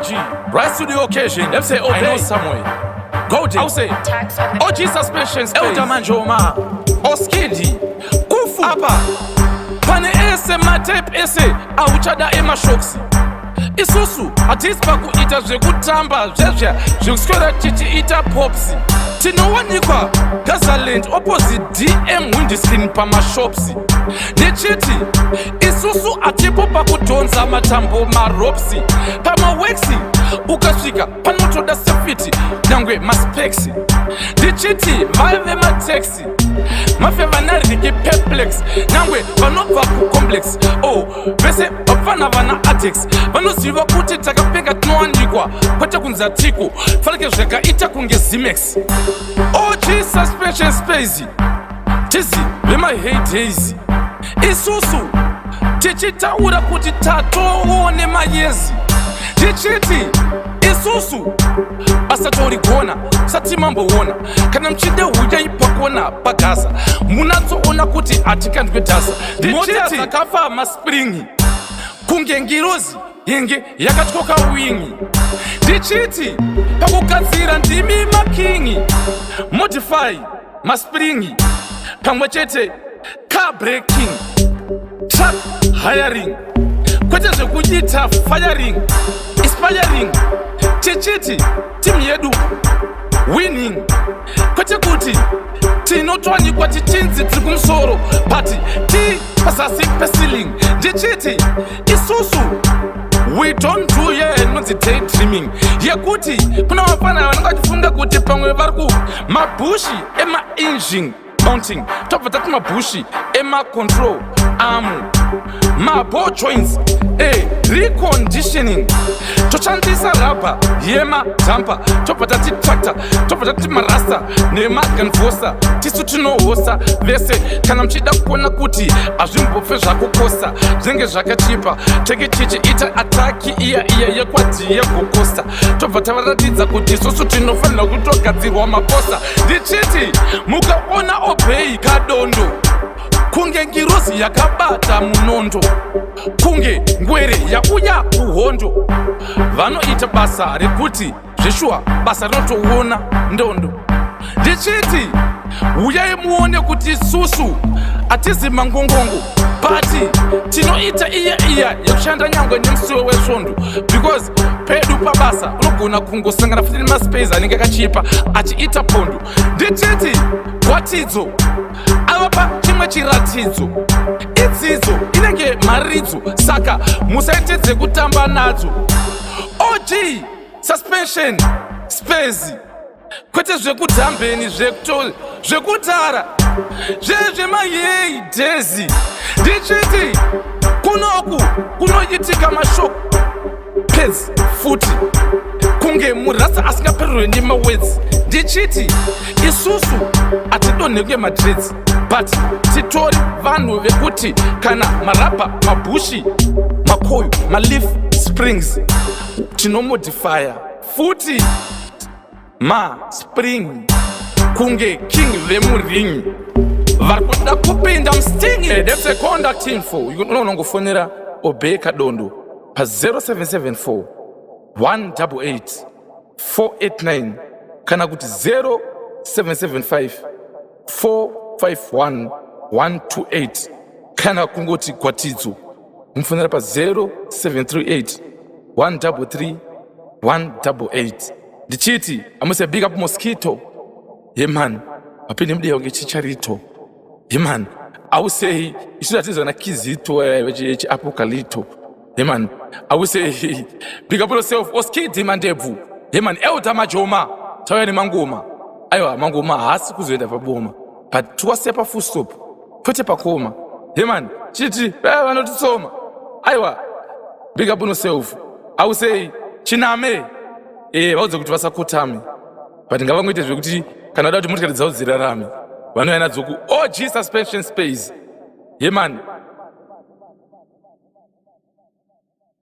OG, rise to the occasion. Them say obey. I know somewhere. Golden. I'll say Tax on the OG suspension space. Elder Manjoma. Oskidi. Kufu. Apa. Pane ese matape ese auchada emashoksi. Isusu hatisi pakuita zvekutamba zvezvya zvekuswera tichiita popsi. Tinowanikwa Gazaland opposite DM windscreen pamashops. Ndichiti isusu hatipo pakudhonza matambo maropsi pamaweksi ukasvika panotoda safety nyangwe maspecs. Ndichiti vaive mataxi mafe vana Riki perplex nyangwe vanobva kucomplex oh vese vapfana vana adex vanoziva kuti takapenga tinowanikwa kwete kunzi hatiko fanike zvakaita kunge Zimex. OG suspension space tizi vemaheydays isusu tichitaura kuti tatoone mayezi. Ndichiti isusu basa torigona sati mamboona kana muchide huyai pakona pagaza munatsoona kuti hatikandwe dhasa. Ndichiti dzakafa maspringi kunge ngirozi yenge yakatyoka wingi. Ndichiti pakugadzira ndimi makingi modify maspringi pamwe chete car braking, truck hiring, kwete zvekuita firing inspiring. Tichiti timu yedu winning, kwete kuti tinotwanikwa tichinzi tiri kumusoro but ti pazasi peceiling. Ndichiti isusu we don't do ye inonzi daydreaming yekuti kuna vafana vanenge vachifunga kuti pamwe vari ku mabhushi emaengine mounting, tobva tati mabhushi emacontrol arm, maball joints e reconditioning, toshandisa rabha yemadhampa, tobva tati tractor, tobva tati marasta nemaganvosa. Tisu tinohosa vese. Kana muchida kuona kuti hazvimbofe zvakukosta, zvinenge zvakachipa, tenge chichiita attack iya iya yekwaDiego Costa, tobva tavaratidza kuti isusu tinofanira kutogadzirwa maposta. Ndichiti mukaona Obey Kadondo kunge ngirozi yakabata munondo, kunge ngwere yauya kuhondo, vanoita basa rekuti zveshuwa basa rinotoona ndondo. Ndichiti uyai muone kuti isusu hatizi mangongongo, but tinoita iya iya yekushanda nyangwe nemusiwo wesvondo, because pedu pabasa unogona kungosangana futi nemaspace anenge akachipa achiita pondo. Ndichiti gwatidzo avapa chimwe chiratidzo, idzidzo inenge mharidzo, saka musaite dzekutamba nadzo. OG suspension space, kwete zvekudhambeni zvekutara zvezvemayei dhezi. Ndichiti kunoku kunoitika mashoko pedzi futi kunge murasa asingapererwe nemawedzi. Ndichiti isusu hatidonhe kunge madredzi, but titori vanhu vekuti kana marabha, mabhushi, makoyo, maleaf springs, tinomodifya futi maspring kunge king vemuringi vari kuda kupinda musting. That's a contact info. Unongofonera Obey Kadondo pa0774 188 489 kana kuti 0775 451 128, kana kungoti Gwatidzo mufonera pa0738 133 188. Ndichiti amuse big up Mosquito yeman vapinde mudeya kunge Chicharito yeman. Ausei isu hatizwa na Kizito yechiapokalito yeman. Ausei big up yourself, Oskidi Mandebvu yeman, Elder Majoma, tauya nemangoma. Aiwa, mangoma haasi kuzoenda paboma, but tiwasiya pafull stop kwete pakoma yeman. Chiti vanotitsoma. Aiwa, big up yourself. Ausei chiname vaudze kuti vasakotame, but ngavangoite zvekuti kana vada kuti motikari dzavo dzirarame, vanouya nadzo ku OG suspension space yeman.